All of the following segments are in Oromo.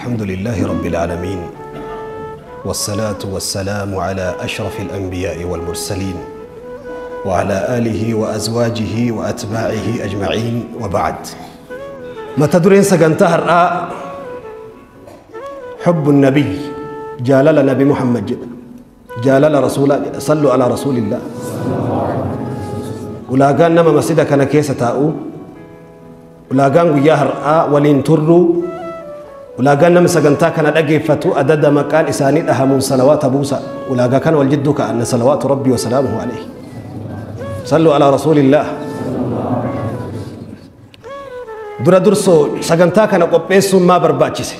الحمد لله رب العالمين، والصلاة والسلام على أشرف الأنبياء والمرسلين وعلى آله وأزواجه وأتباعه أجمعين، وبعد. ما تدرين سجنتها الرأى حب النبي، جالل نبي محمد جدا، جالل رسول، صلوا على رسول الله. ولاقان نما مسجد كان كيسة تاؤ، ولاقان وياه الرأى ولين تروا، ولاقان نما سجنتا كان أجيفتو أدد مكان إساني أهم صلوات بوسى، ولاقا كان والجد كأن صلوات ربي وسلامه عليه. صلوا على رسول الله. درا درسو سجنتا كان قبيس ما برباتشي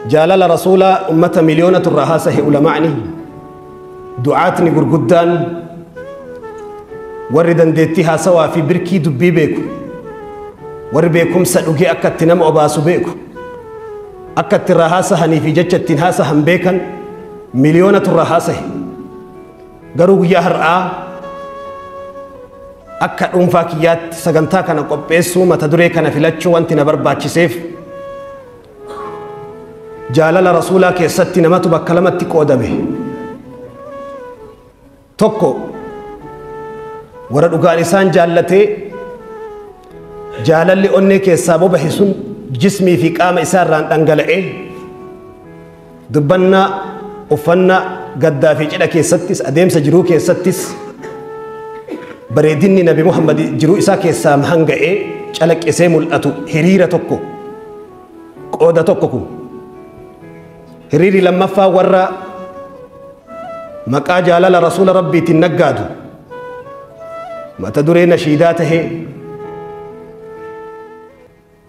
جالل رسول أمة مليونة الرهاسة علماءني دعاتني قرقدان وردن ديتها سوا في بركي دبي بيكو وربيكم سألوكي أكتنم أباسو بيكو أكت الرهاسة هني في جتة تنهاسة هم بيكن مليونة الرهاسة قروا يهر akka dhuunfaa kiyyaatti sagantaa kana qopheessuu mata duree kana filachuu wanti na barbaachiseef jaalala rasuulaa keessatti namatu bakka lamatti qoodame. Tokko warra dhugaan isaan jaallatee jaalalli onnee keessaa bobahe sun jismii fi qaama isaarraan dhangala'ee dubbannaa, uffannaa, gaddaa fi cidha keessattis adeemsa jiruu keessattis bareedinni Nabi Muhammad jiruu isaa keessaa hanga'ee calaqqisee mul'atu hiriira tokko qooda tokko kun. Hiriirri lammaffaa warra maqaa jaalala rasuula rabbiitiin naggaadu mata duree nashiidaa tahee,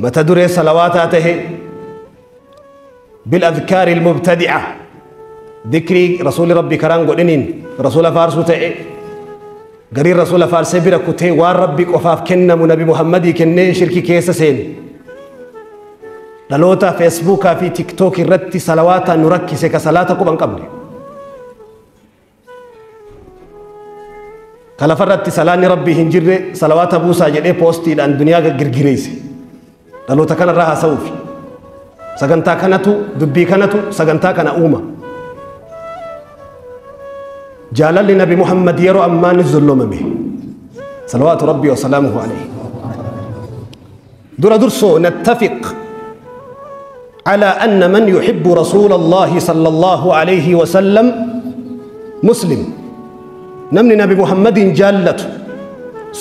mata duree salawaataa tahee, بالأذكار المبتدعة ذكري رسول ربي كران قدنين رسول فارسو تأي قرير رسول فارسي بركوتي وان ربي قفاف كنم نبي محمد كنه شركي كيسا سين لالوتا فيسبوكا في تيك توك الرتي صلواتا نركسي كصلاة قبان قبل كالفرت سلاني ربي هنجر صلواتا بوسا جدي بوستي لان دنيا غرغريسي لالوتا كان راها سوفي سغنتا كانتو دبي كانتو سغنتا كان اوما جالل نبي محمد يرو أمان الظلمة صلوات ربي وسلامه عليه. در درسو نتفق على أن من يحب رسول الله صلى الله عليه وسلم مسلم. نمني نبي محمد جالته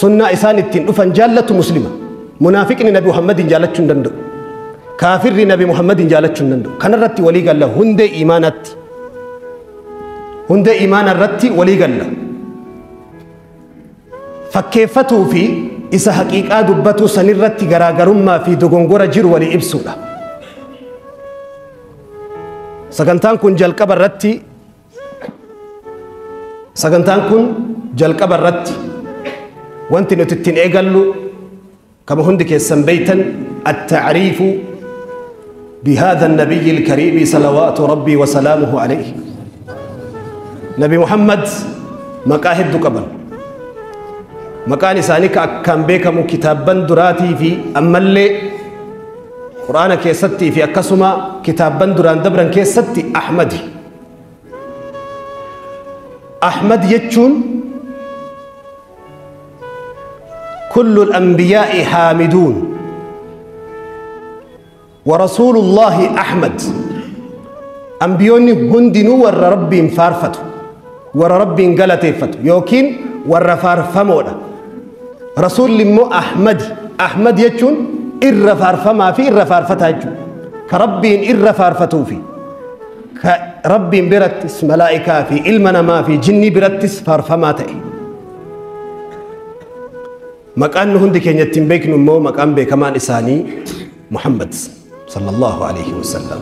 سنة إسان التين أفن جالته مسلمة. منافقني نبي محمد جالته ندندو، كافر نبي محمد جالته ندندو. كان الرتي ولي قال له هند إيمانات، هند إيمان الرتي ولي قال له فكيفته في إسا حقيقة دبته سنرتي غراغرما في دغنغورة جير ولي إبسولا. سغنتان كن جلقب الرتي، سغنتان كن جلقب الرتي وانت نتتين إيقالو كما هندك السنبيتا التعريف بهذا النبي الكريم صلوات ربي وسلامه عليه. نبي محمد مقاهد قبل مكان سانك أكام بيكم كتابا دراتي في أمالي قرآن كيستي في أكسما كتابا دران دبرا كيستي أحمدي. أحمد يتشون كل الأنبياء حامدون ورسول الله أحمد. أنبيوني هندنو ور ربي فارفتو ور ربي قلتيفتو يوكين ور فارفمونا. رسول مو أحمد، أحمد يتشون إر فارفما في إر فارفتا يتشون كربي إر فارفتو في كربي برتس ملائكة في علمنا ما في جني برتس فارفما تأي. مكان هندي كان يتم بيك نمو مكان بكمان إساني محمد صلى الله عليه وسلم.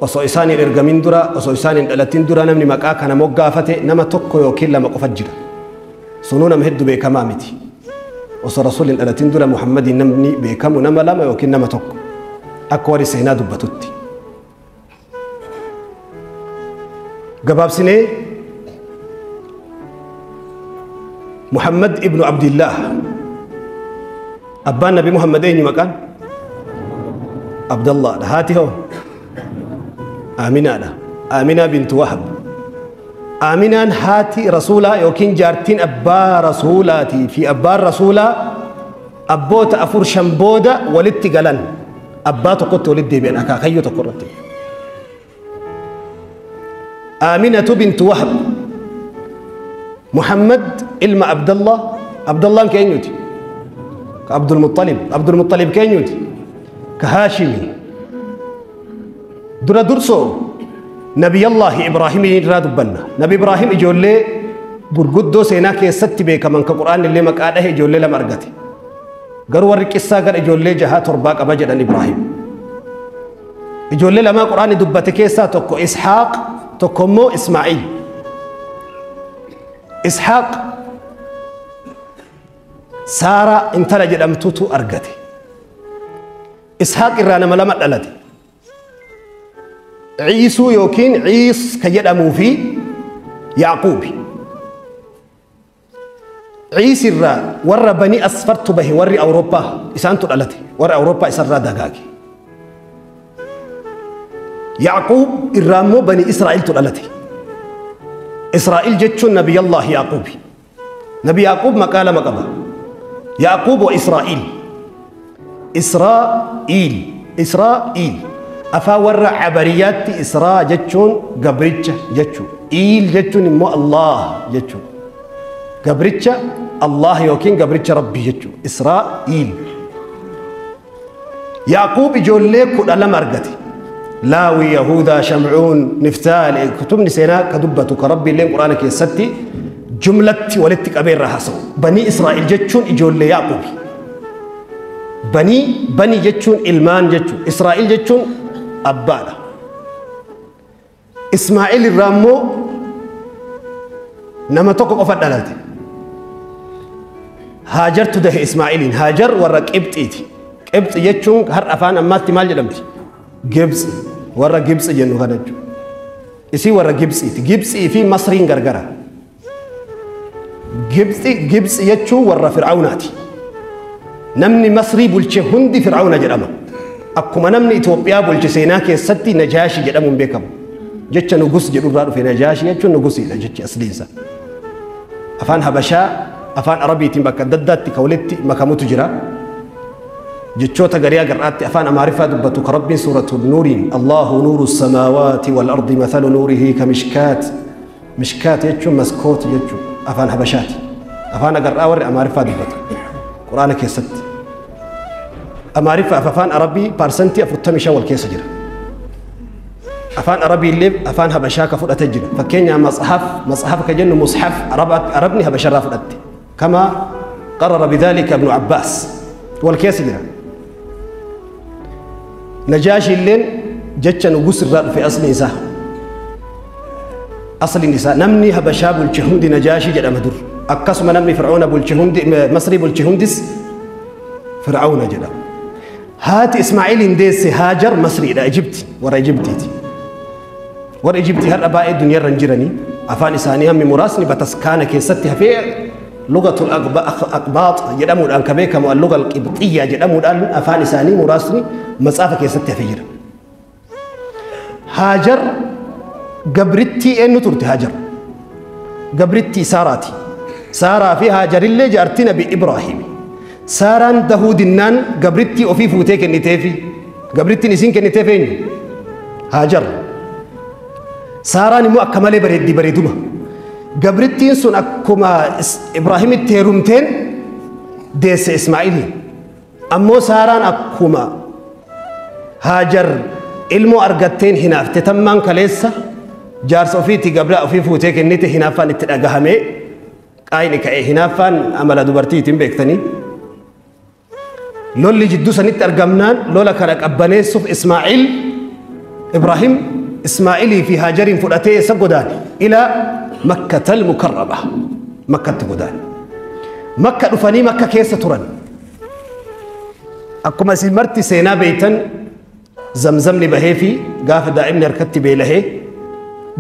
osoo isaan hin ergamin dura, osoo isaan hin dhalatin dura namni maqaa kana moggaafate nama tokko yookiin lama qofa jira. Sunuu nama hedduu beekamaa miti. Osoo rasuulli hin dhalatin dura Muhammadiin namni beekamu nama lama yookiin nama tokko akka warri seenaa dubbatutti. Gabaabsinee Muhammad ibnu Abdillah abbaan Nabi Muhammad eenyu maqaan? Abdallaadha. Haati hoo? Aaminaadha. Aaminaa bintu Wahab. Aaminaan haati rasuulaa yookiin jaartiin abbaa rasuulaatii fi abbaan rasuulaa abboota afur shan booda walitti galan, abbaa tokkotti walitti deebi'an, akaakayyuu tokko irratti. Aaminatu bintu Wahab. Muhammad ilma Abdallah. Abdallaan ka eenyuti? Ka Abdul Muttalib. Abdul Muttalib ka eenyuti? Ka Haashimi. Dura dursoo Nabiyallaahi Ibraahimii irraa dubbanna. Nabi Ibraahim ijoollee gurguddoo seenaa keessatti beekaman ka Qur'aan illee maqaa dhahe ijoollee lama argate. Garuu warri qissaa gara ijoollee jahaa torbaa qaba jedhan Ibraahim. Ijoollee lamaa Qur'aanni dubbate keessaa tokko Ishaaq, tokko immoo Ismaa'iil. Ishaaq Saaraa intala jedhamtutu argate. Ishaaq irraa nama lama dhalate. Ciisuu yookiin Ciis ka jedhamuu fi Yaaquubi. Ciis irraa warra Bani Asfartu bahe, warri Awurooppaa isaantu dhalate. Warri Awurooppaa isarraa dagaage. Yaaquub irraa immoo Bani Israa'iltu dhalate. Israa'il jechuun Nabiyallah Yaaquubi. Nabi Yaaquub maqaa lama qaba. Yaaquub wa Israa'il. Israa'il. Israa'il. Afaan warra Cabariyaatti Israa jechuun gabricha jechuu. Iil jechuun immoo Allah jechuu. Gabricha Allah yookiin gabricha Rabbii jechuu. Israa'il. Yaaquub ijoollee 12 argate. Laawi, Yahudaa, Shamcuun, Niftaal, kutubni seenaa ka dubbatu ka Rabbi illeen Quraana keessatti jumlatti walitti qabee irraa haasa'u. Banii Israa'il jechuun ijoollee Yaaquubi. Banii, banii jechuun ilmaan jechuu. Israa'il jechuun abbaadha. Ismaa'il irraa immoo nama tokko qofa dhalate. Haajartu dahe Ismaa'iliin. Haajar warra Qibxiiti. Qibxi jechuun har afaan ammaatti maal jedhamti? Gibxi. Warra Gibxi jennu kana jechuudha. Isii warra Gibxiiti. Gibxii fi Masriin gargara. Gibxi, Gibxi jechuun warra Fir'aawnaati. Namni Masrii bulche hundi Fir'aawna jedhama. Akkuma namni Itoophiyaa bulche seenaa keessatti Najaashi jedhamuun beekamu. Jecha nugus jedhurraa dhufe. Najaashi jechuun nugusiidha jechi asliinsa. Afaan Habashaa afaan Arabiitiin bakka adda addaatti ka walitti makamutu jira. Jechoota garii agarraatti afaan Amaariffaa dubbatu ka Rabbiin suuratu Nuuriin "Allahu nuuru samaawaati wal ardi, mathalu nuurihi ka mishkaat". Mishkaat jechuun maskoot jechuu afaan Habashaati. Afaan agarraa warri Amaariffaa dubbatu. Quraana keessatti. Amaariffaa fi afaan Arabii 45% wal keessa jira. Afaan Arabii illee afaan Habashaa ka fudhate jira. Fakkeenyaaf matsahaaf, matsahaaf ka jennu mushaf, Arabni Habasharraa fudhatte. Kama qarara bidhalika Ibnu Abbaas. Wal keessa jira. Najaashi illeen jecha nugus irraa dhufe asli isaa. Asliin isaa namni Habashaa bulche hundi Najaashi jedhama dur. Akkasuma namni Fir'auna bulche hundi, Masrii bulche hundis Fir'auna jedhama. Haati Ismaa'iliin deesse Haajar Masriidha, Ijibti, warra Ijibtiiti. Warra Ijibtii har'a baay'ee duniyaarra hin jiranii. Afaan isaanii hammi muraasni bataskaana keessatti hafee lugatul aqbaax jedhamuudhaan ka beekamu, al-luga al-qibxiyyaa jedhamuudhaan afaan isaanii muraasni matsaafa keessatti hafee jira. Haajar gabrittii eenyu turte Haajar? Gabrittii Saaraati. Saaraa fi Haajarillee jaartii Nabi Ibraahim. Saaraan dahuu dinnaan gabrittii ofii fuutee kenniteefi. Gabrittiin isiin kenniteef eenyu? Haajar. Saaraan immoo akka malee bareeddi, bareeduma. Gabrittiin sun akkuma Ibraahimitti heerumteen deesse Ismaa'iliin. Ammoo Saaraan akkuma Haajar ilmoo argatteen hinaafte. Tammaan kaleessa jaarsa ofiitti gabra ofii fuutee kennite, hinaaffaan itti dhagahamee qaayini ka'e. Hinaaffaan amala dubartiitiin beektanii. Lolli jidduu sanitti argamnaan lola kana qabbaneessuuf Ismaa'il, Ibraahim Ismaa'ilii fi Haajariin fudhatee eessa godaane? Ila Makkatal Mukarrama. Makkatti godaane. Makka dhufanii Makka keessa turan. Akkuma isin marti seenaa beeytan, Zamzamni bahee fi gaafa daa'imni harkatti beelahee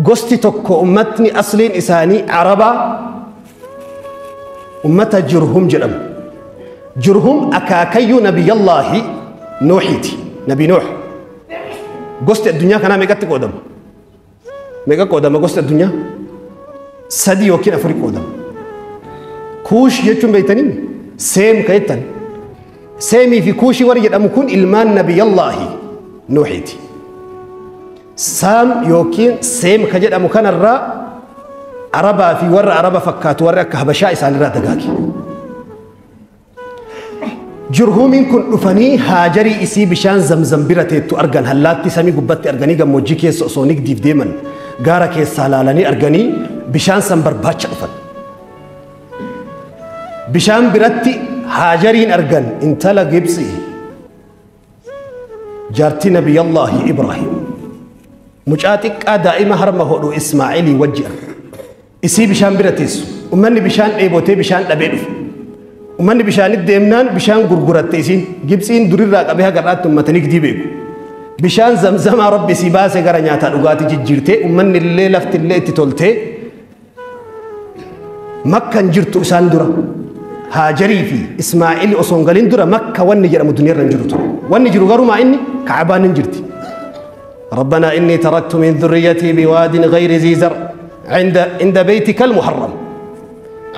gosti tokko, ummatni asliin isaanii Arabaa, ummata Jurhum jedhamu. Jurhum akaakayyuu Nabiyyallaahi Nuuhiiti. Nabi Nuuh. Gosti addunyaa kanaa meeqatti qoodama? Meeqa qoodama gosti addunyaa? 3 yookiin 4 qoodama. Kuush jechuun beektanii? Seem ka jettan. Seemii fi Kuushii warri jedhamu kun ilmaan Nabiyallaahi Nuuhiiti. Saam yookiin Seem ka jedhamu kanarraa Arabaa fi warra Araba fakkaatu warri akka Habashaa isaanirraa dagaage. Jurhuumiin kun dhufanii Haajarii isii bishaan Zamzam bira teettu argan, hallaatti samii gubbatti arganii gammoojjii keessa osoo nigdiif deeman gaara keessaa laalanii arganii bishaan san barbaacha dhufan. Bishaan biratti Haajariin argan, intala Gibxii, jaartii Nabiyallaahi Ibraahim. Mucaa xiqqaa daa'ima harma hodhu Ismaa'ilii wajji argan. Isii bishaan bira teessu. Ummanni bishaan dheebotee bishaan dhabee dhufe. Ummanni bishaanitti deemnaan bishaan gurguratte isiin. Gibxiin durirraa qabee haga har'aatti uummata nigdii beeku. Bishaan Zamzamaa Rabbi isii baase gara nyaataa dhugaatii jijjiirtee ummanni illee lafti illee itti toltee Makkan jirtu isaan dura. Haajarii fi Ismaa'il osoo hin galin dura Makka wanni jedhamu duniyaa irra hin jiru ture. Wanni jiru garuu maa inni Ka'abaan hin jirti. ربنا إني تركت من ذريتي بواد غير ذي زرع عند بيتك المحرم.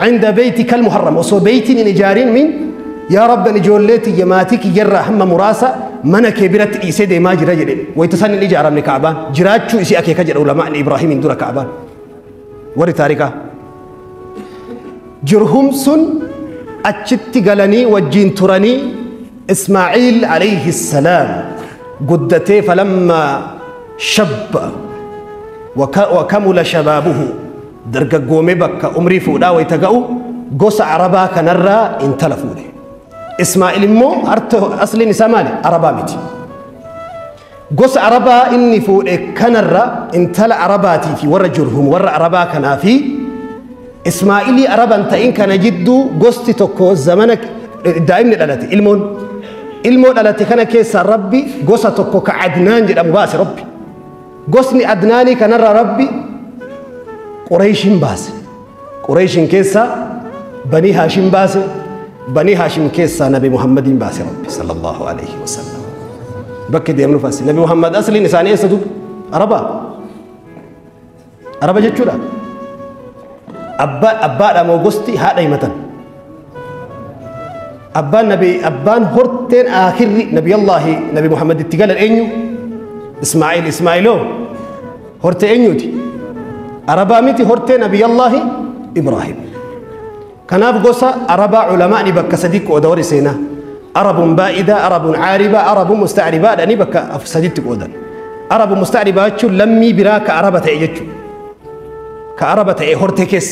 عند بيتك المحرم. وصو بيتي نجارين من يا رب نجولتي جماعتك جرى هم مراسة من كبرت إيسيد ما جرى جرى ويتسن الإجارة من كعبان جراتشو إسي أكي كجر علماء إبراهيم من دون كعبان وري تاريخا جرهم سن أتشت قلني وجين ترني إسماعيل عليه السلام قدتي فلما شب وكمل شبابه درجة قومي بك عمري فودا ويتقو قص عربا كنرى انتلفونه إسماعيل مو أصل نساماني عربا متي قص عربا إني فود كنرى انتل عرباتي في ور جرهم ور عربا كنا في إسماعيلي عربا انت إن كان جدو قصتي تكو زمنك دائما الألاتي المون المون الألاتي كان كيس ربي قصة تكو كعدنان جد أبو باس ربي قصني عدناني كنرى ربي قريش باس قريش كيسا بني هاشم باس بني هاشم كيسا نبي محمد باس ربي صلى الله عليه وسلم بكي دي أمنو فاسي نبي محمد أصلي نساني أسدو عربا عربا جتشولا أبا أبا أمو قصتي هذا يمتن أبا نبي أبان هرتين آخر نبي الله نبي محمد اتقال الأنيو إسماعيل إسماعيلو هرتين أنيوتي عربا متي هرتين نبي الله إبراهيم كناف قصة عربا علماء بك صديق ودور سينا عرب بائدة عرب عاربة عرب مستعربة لأني بك صديق ودن عرب مستعربة لمي براك عربة تأيجو كعربة تأي هرتكس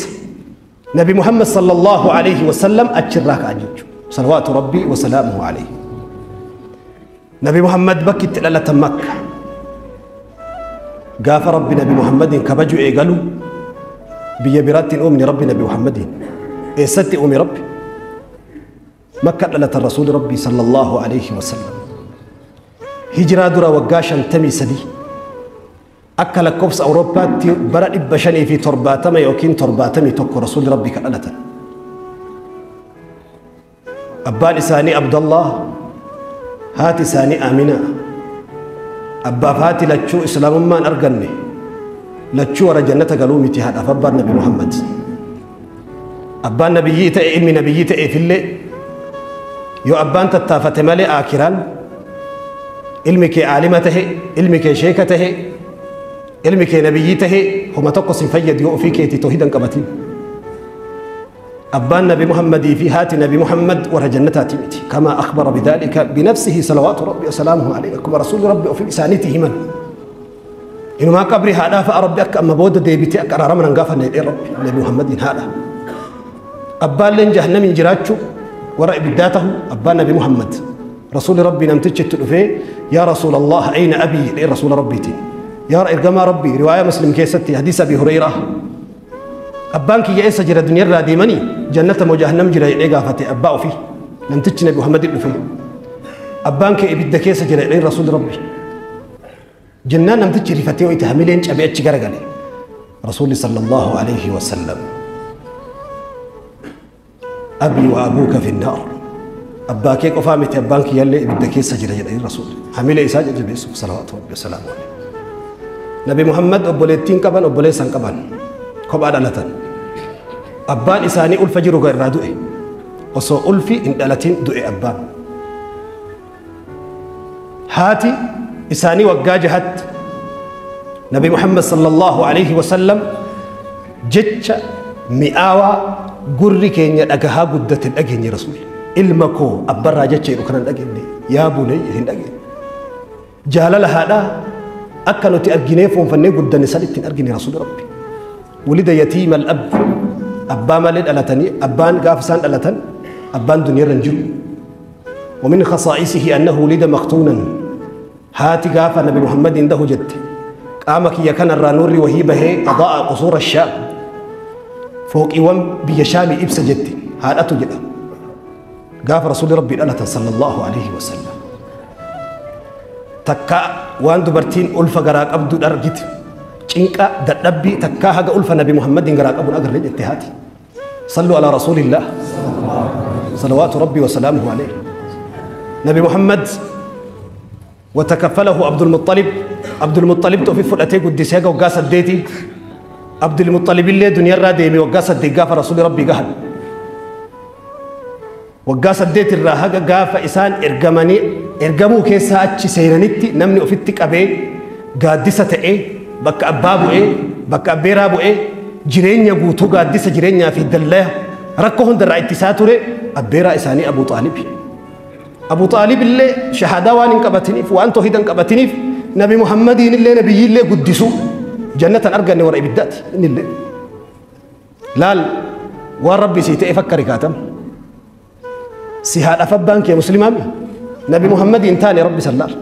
نبي محمد صلى الله عليه وسلم أتشراك أجوج صلوات ربي وسلامه عليه نبي محمد بك تلالة مكة قاف ربي نبي محمد كبجو إيقالو بيبرات أمني ربي نبي محمد إيستي أمي ربي مكة لالة الرسول ربي صلى الله عليه وسلم هجرة درا وقاشا تمي سدي أكل كوبس أوروبا برا إبشاني في ترباتما يوكين ترباتمي توكو رسول ربي كالة أبا لساني عبد الله هاتي ساني آمنة أبا فاتي لتشو إسلام ما أرقني لتشو ورا جنة قالوا متي هذا فبر نبي محمد أبا نبيي تأي إلمي نبيي تأي في اللي يو أبان تتافت مالي آكران علمي كي عالمته علمي كي شيكته علمي كي نبيته هما تقص فيد يو في كي توحيدا قبتين أبان نبي محمد في هات نبي محمد ورا جنتها تيمتي كما أخبر بذلك بنفسه صلوات ربي وسلامه عليه كما رسول ربي وفي لسانته من إنه ما قبري هذا فأربي أك أما بود ديبتي أك أرى رمنا نقافا ربي نبي محمد هذا أبان لن جهنم جراتشو ورأي بداته أبان نبي محمد رسول ربي نمتج التلفي يا رسول الله أين أبي لإن رسول ربي تي يا إرجما ربي رواية مسلم كيستي حديث أبي هريرة أبانك يا إيسا جرى الدنيا را ديمني جنة وجهنم جرى إيقافتي أباء فيه نمتج نبي محمد التلفي أبانك إبدا كيسا جرى إلين رسول ربي جنان نمتج رفتي ويتهملين أبي أتشقرقلي رسول صلى الله عليه وسلم أبي وأبوك في النار Abbaa kee qofaa miti, abbaan kiyyallee ibidda keessa jira jedhanii rasuulli. Hamilee isaa jajjabeessuuf salawaatu rabbi wasalaamu alayhi. Nabi Muhammad obboleettiin qaban, obboleessan qaban, kophaa dhalatan. Abbaan isaanii ulfa jiru irraa du'e. Osoo ulfi hin dhalatin du'e abbaan. Haati isaanii waggaa jahatti Nabi Muhammad sallallahu alayhi wasallam jecha mi'aawaa gurri keenya dhagahaa guddate hin dhageenye rasuulli. Ilma koo abbarraa jecha jedhu kana hin dhageenye, yaa bunayya hin dhageenye. Jaalala haadhaa akka nuti arginee fuunfannee guddanne san ittiin argine rasuulli rabbi. Wulida yatiima al-ab, abbaa malee dhalatanii, abbaan gaafa isaan dhalatan abbaan duniyaarra hin jiru. ومن خصائصه أنه ولد مختونا. هاتي غافة نبي محمد عنده جد قامك يا كان الرانوري وهي به أضاء قصور الشام فوق إيوان بيشامي إبس جدي هذا جدا غاف رسول ربي الله صلى الله عليه وسلم. تكا وان دبرتين ألفا غراق أبدو درجت چنكا ددبي تكا هغا ألفا نبي محمد غراق أبو أغر اتهاتي. صلوا على رسول الله صلوات ربي وسلامه عليه. نبي محمد وتكفله عبد المطلب. عبد المطلب توفي فرقته قدسيا وقاس الديتي. عبد المطلب اللي دنيا راديمي وقاس الدقافة رسول ربي قهل وقاس الديت الراهقة قافة إسان إرقماني إرقمو كيسا أتشي سيرانيتي نمني أفتك أبي قادسة إيه بك أبابو إيه بك أبيرابو إيه جرين يقوتو قادسة جرين في الدلاه ركوهن در اتساتوري أبيرا إساني أبو طالب. أبو طالب اللي شهادة وان انقبتنيف وان توحيد انقبتنيف نبي محمد اللي نبي اللي قدسوا جنة أرجعني وراء بالذات إن اللي لال والرب سيتي فكر كاتم سهاد أفبانك يا مسلم نبي محمد إنتاني ربي سلال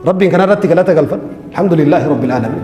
ربي إن كان رتك لا تقلفن. الحمد لله رب العالمين.